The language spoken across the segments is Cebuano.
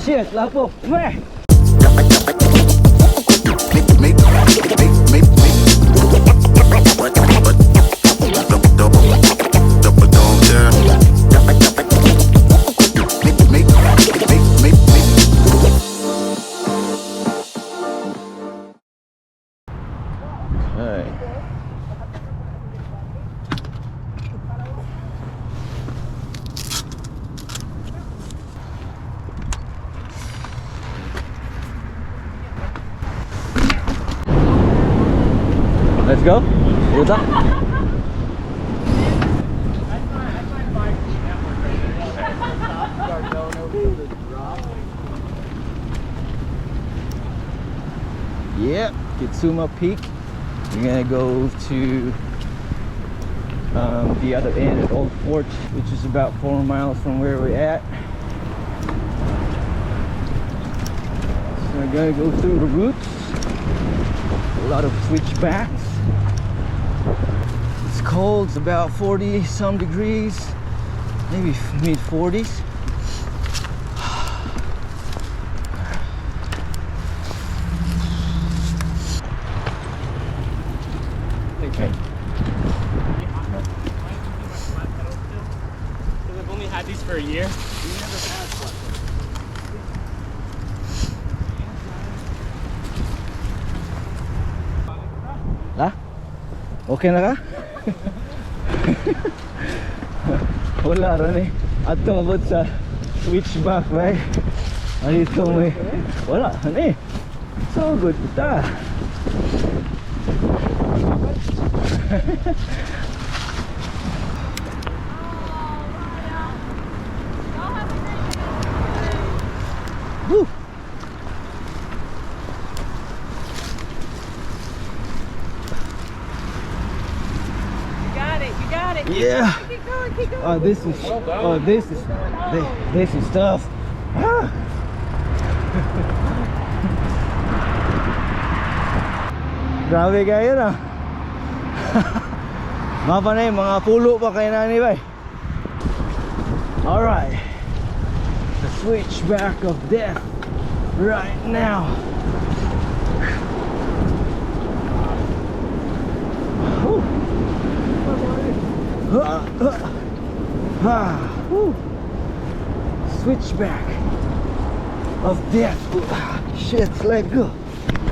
Shit, lapok. Meh. Make, make, make, make, make, make, make, make. Okay. Let's go. Good luck. Yep, Kitsuma Peak. We're gonna go to the other end at Old Fort, which is about 4 miles from where we're at. So we're gonna go through the roots. A lot of switchbacks. It's cold, it's about 40 some degrees, maybe mid 40s. Okay. Because I've only had these for a year. La? Okay na ka? Wala rin eh. At tumabot sa switchback ba eh. Ano may... Wala, ano eh. So good ta. Woo! You got it. You got it. Yeah! Keep going. Keep going. Oh, this is tough. Ah. Grabe kayo na. Mapa na yun, mga pulo pa kayo na ni bay. Alright. The switchback of death right now. Whew. Ah, ah. Ah, whew. Switchback of death. Ah, shit, let go.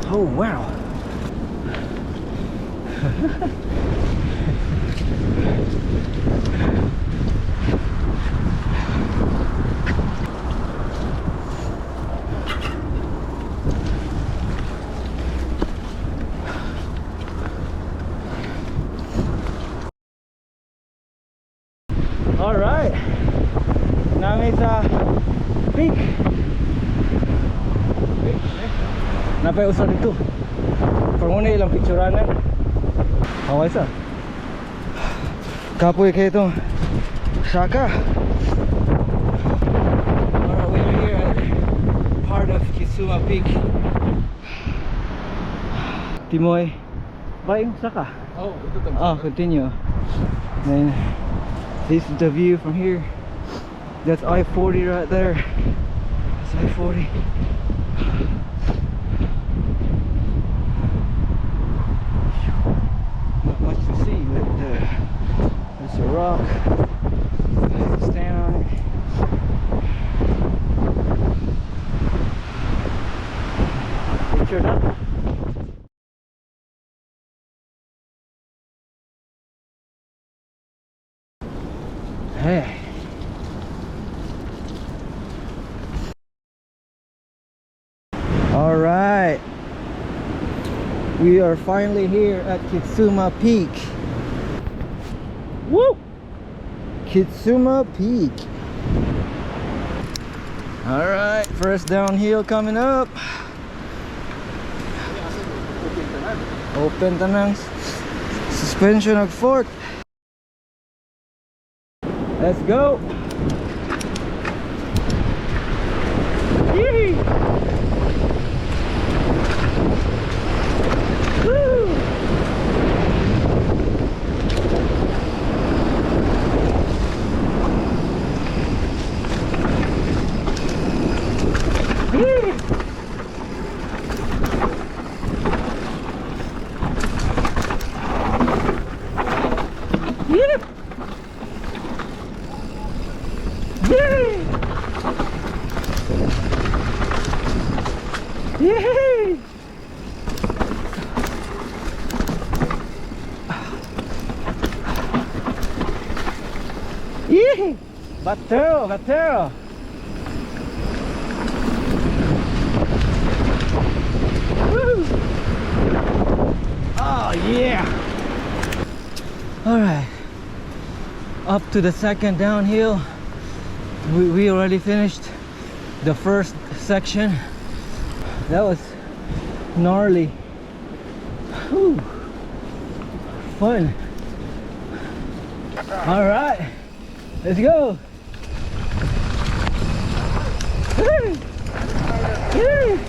Oh, wow. All right. Naa mi sa peak. Naa pay usa didto. Pero muna ilang picturanan. Okay sa. Kapoy kaayo itong saka. Alright, we're here at part of Kitsuma Peak. Timoy, ba yung saka? Oh, ito to. Oh, continue. Then this is the view from here. That's I-40 right there. That's I-40. Not much to see, but there's a rock. Stand on it. Picture that. Hey. All right. We are finally here at Kitsuma Peak. Woo! Kitsuma Peak. All right, first downhill coming up. Open tanang suspension of fork. Let's go. Yee! Woo! Yay! Yee! Batero, batero. Woo! Oh yeah! All right, up to the second downhill. We already finished the first section. That was gnarly. Whew. Fun. All right, let's go. Woo! Woo!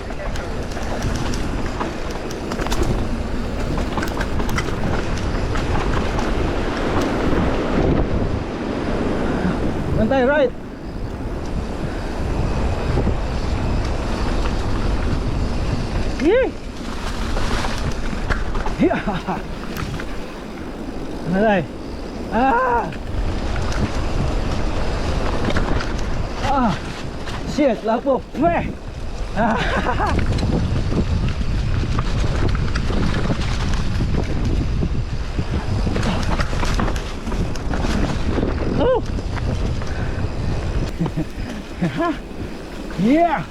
Bantay, right. Yeah. Yeah. Bantay. Ah. Ah. Shit, lapok. Meh. Ah. Oh. Yeah.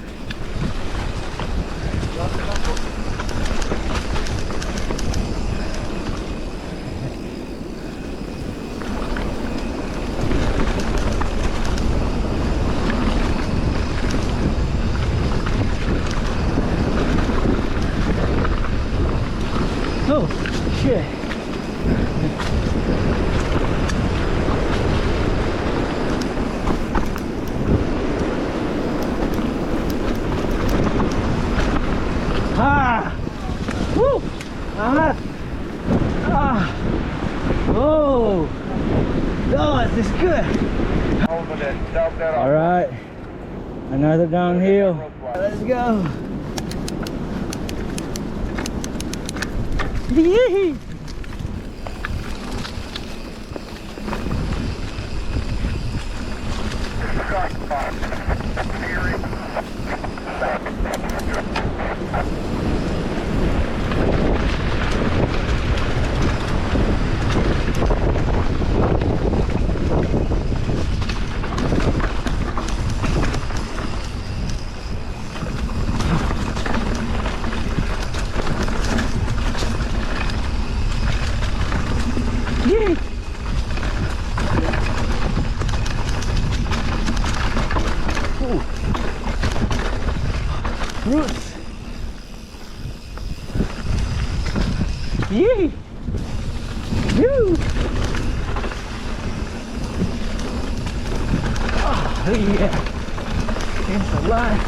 Oh, shit. Ah! Woo! Angat! Ah! Oh! Oh, this is good! All right, another downhill. Let's go! Yee! Yee! Ooh. Roots. Yee! Woo! Oh, yeah. It's alive.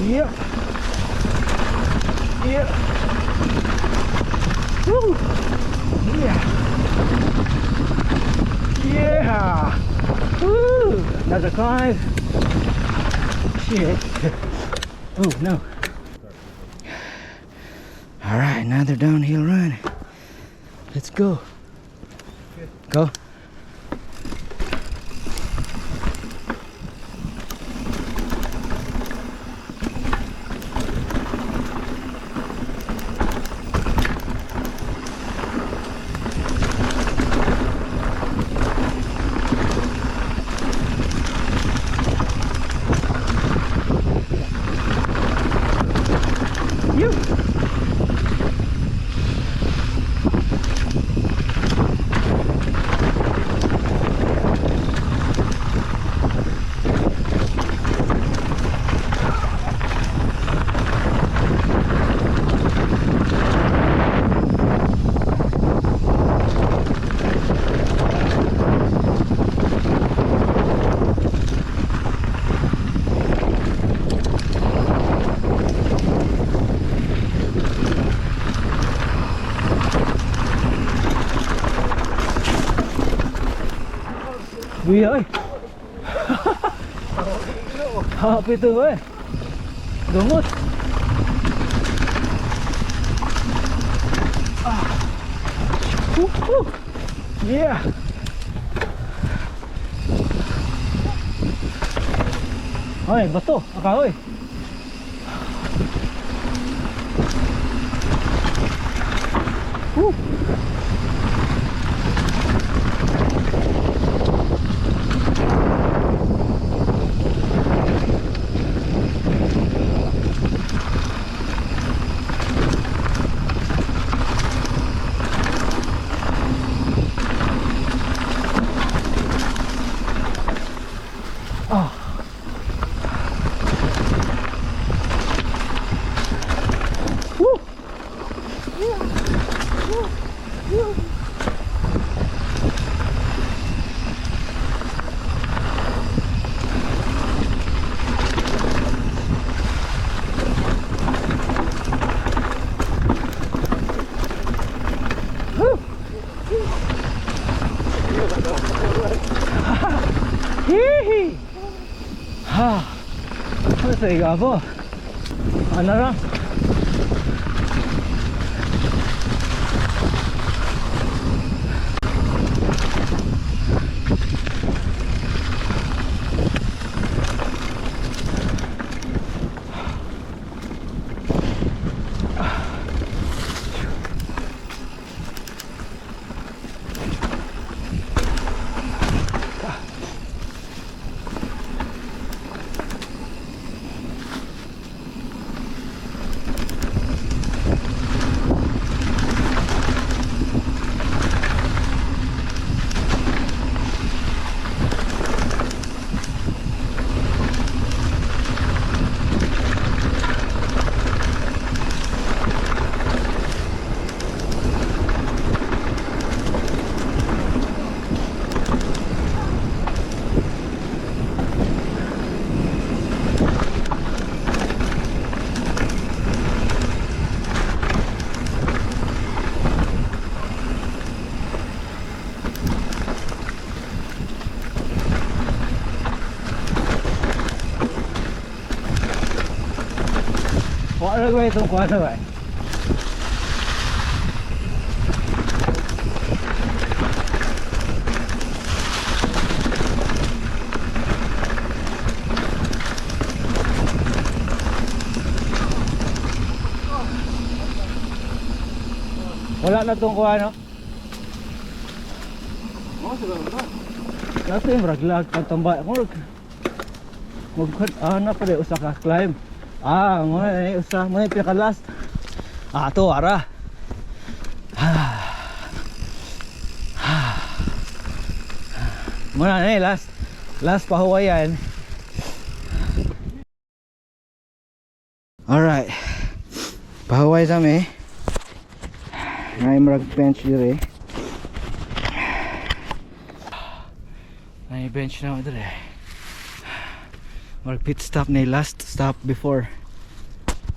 Yep. Yep. Woo! Yeah. Yeah. Woo! Another climb. Shit. Oh no. All right, another downhill run. Let's go. Go. You. Buya oy. Apa itu oy? Dumot. Ah. Woo-hoo. Yeah. Oy, bato, akahoy. Woo. Woo! Woo! Hee! Ha! Ano sa po? Ano ra? Wala ko itong kuha na ba? Wala na itong kuha, no? Oh, siguro na. Nato yung raglag pagtamba. Murag mag na pa usa ka climb. Ah, mo na usa, mo na yung pinaka last. Ah, to ara. Mo na eh last last pahuwayan. All right. Pahuway sa mi. Ngay murag bench dire. May bench na dire. Murag pit stop na yung last stop before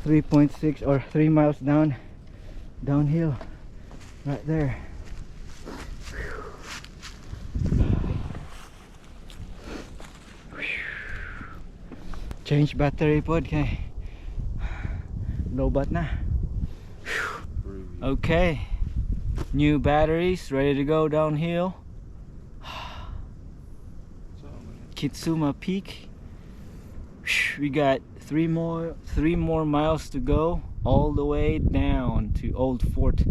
3.6 or 3 miles downhill right there. Change battery pod kay low bat na. Okay, new batteries ready to go downhill. Kitsuma Peak. We got three more miles to go, all the way down to Old Fort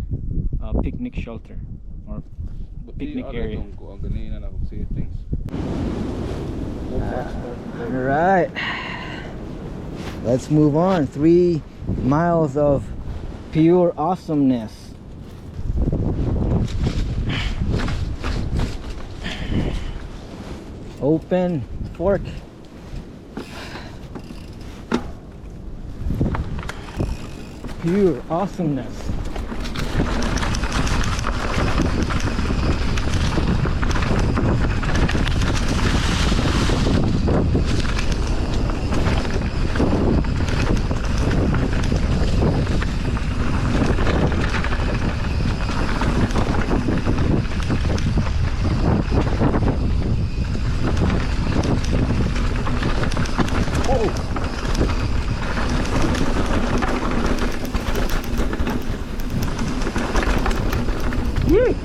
picnic shelter or picnic area. Ang ganina na akong settings. All right, let's move on. 3 miles of pure awesomeness. Open fork. Pure awesomeness. Oh. Yee.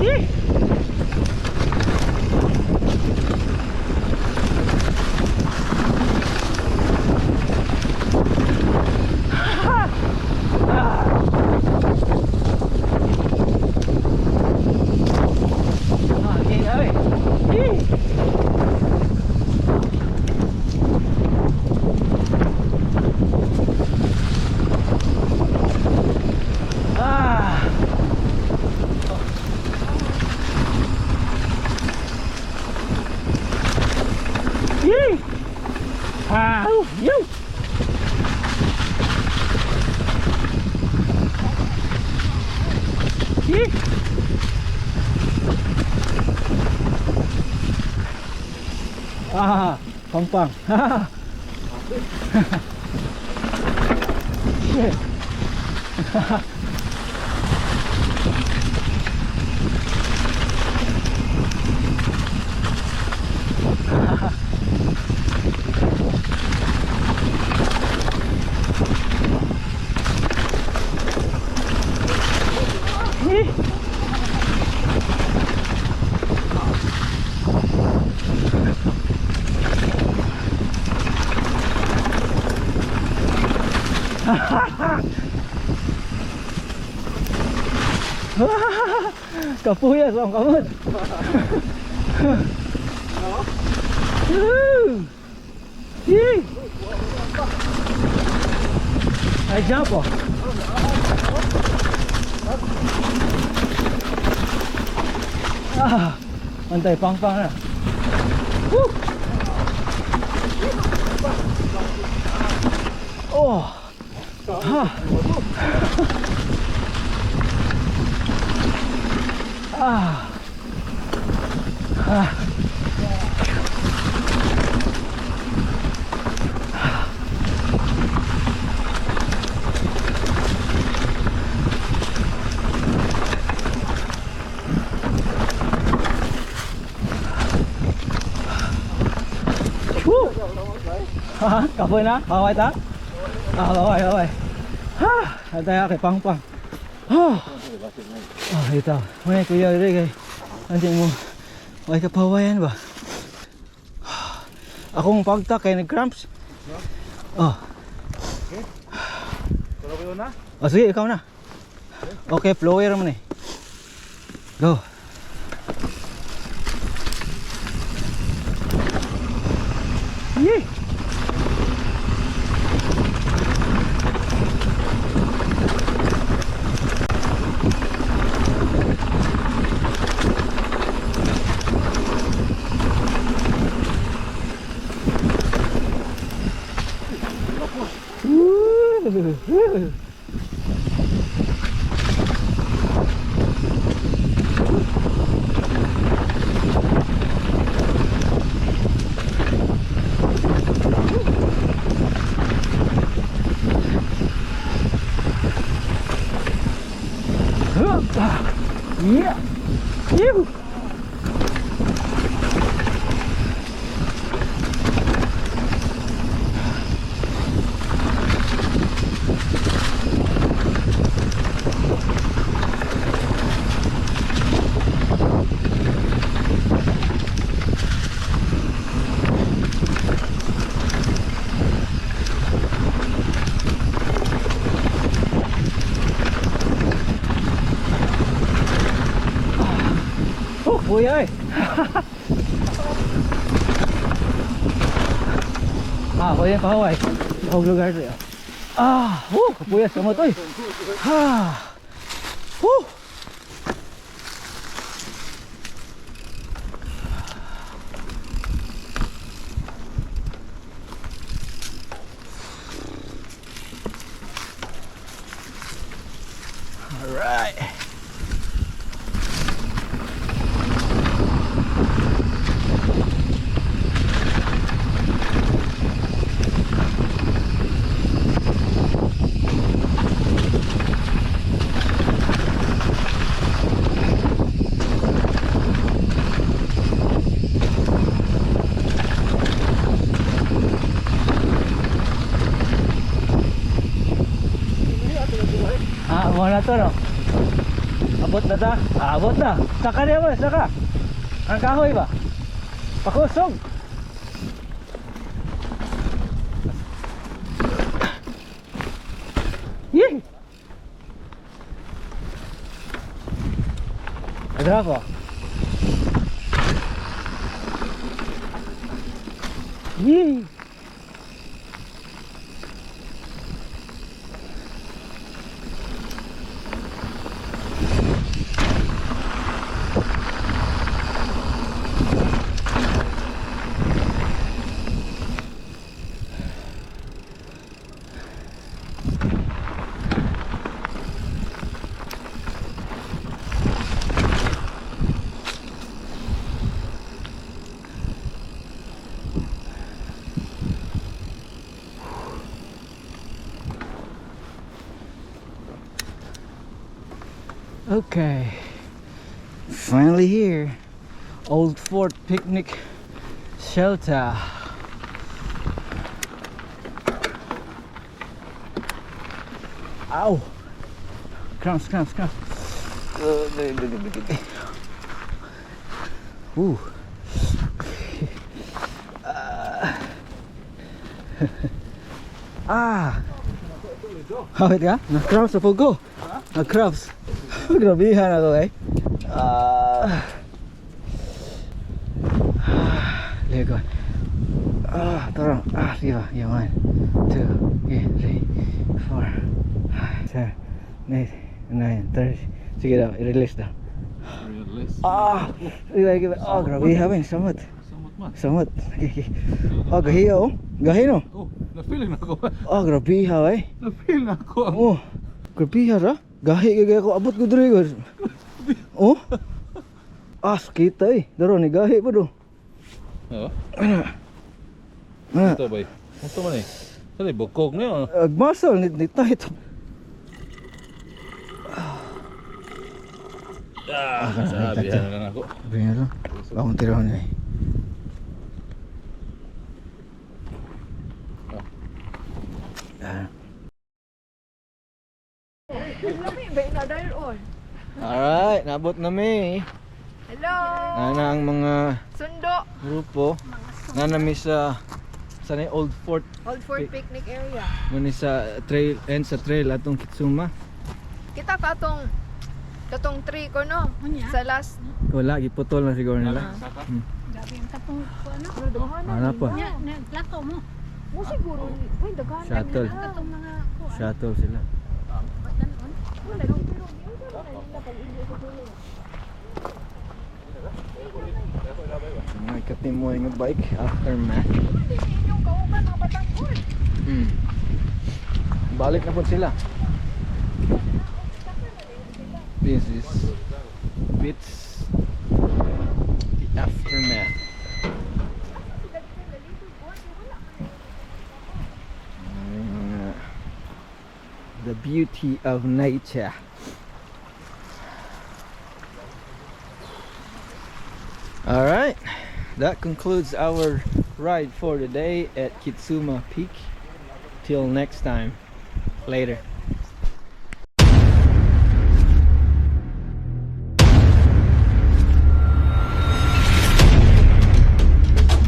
Yee! Ah, okay, ơi. Yee! Ah. Yee! Ah, you. Yee! Ah, pangpang. Shit. Yee! Kapuyas ang kamot. Woohoo! Yee! Ay, jump oh. Ah, antay pangpang na. Woo! Oh. Ha. Ah. Ah. Woo! Ha, kapoy na? Kaway ta? Ah, baway, baway. Ha, antay kay pangpang. Ha. Ah, ito. May kuya diri kay. Anting mo. Way ka pawayan ba? Akong pagta kay nag-cramps. Oh. Okay. Tuloy na? Oh, sige, ikaw na. Okay, flower man eh. Go. Yee! Woo! Yeah. Phew. Oh, kuya eh. Ah, kuya pahaway. Ako lugar sa'yo. Ah, oh, kapuyas ka mo to eh. Ah. Woo. All right. Ah, mo na to no. Abot na ta. Abot na. Saka niya ba? Saka. Ang kahoy ba? Pakusog. Yee! Bravo. Yee! Okay, finally here. Old Fort Picnic Shelter. Ow! Cramps, cramps, cramps. Ooh. Ah! Hawit ka? Na-cramps na po ko. Na-cramps. Grabihan ako eh. Ah. Lego. Ah, tara. Ah, sige ba? Yeah, 1, 2, 3, 4, 5, 7, 8, 9, 30. Sige daw, i-release daw. Release. Ah! Sige, sige. Ah, grabihan ba? Samot. Samot man. Samot. Okay, okay. Ah, gahiya oh. Gahi no? Oh, na-feel na ako. Ah, grabiha eh. Na-feel na ako. Oh, grabiha ra. Gahi kay ako abot ko diri ko. Oh. Ah, sakita eh. Daro ni gahi pa do. Oo. Ana. Ana. Ito bay. Ito man eh. Sali bukog na yun. Agmasal ni ni tight. Ah, sabi na lang ako. Sabi lang. Bakong tirahan niya eh. Ah. Lami ba na dahil on? Alright, nabot na mi. Hello! Nana ang mga Sundo! grupo. Nana mi sa ni Old Fort. Old Fort Picnic Area. Muni sa trail and sa trail atong Kitsuma. Kita ka tong katong tree ko no? Sa last. Wala, giputol na siguro nila. Grabe ang katong ano. Ano pa? Nya, naglakaw mo. Mo siguro. Uy, daghan. Shuttle. Katong mga kuan. Shuttle sila. Batanon. Wala lang pero Mga katimoy nga bike aftermath. inyong kauban mga batangkol. Balik na po sila. This is bits the aftermath. Ay, the beauty of nature. All right, that concludes our ride for today at Kitsuma Peak. Till next time, later.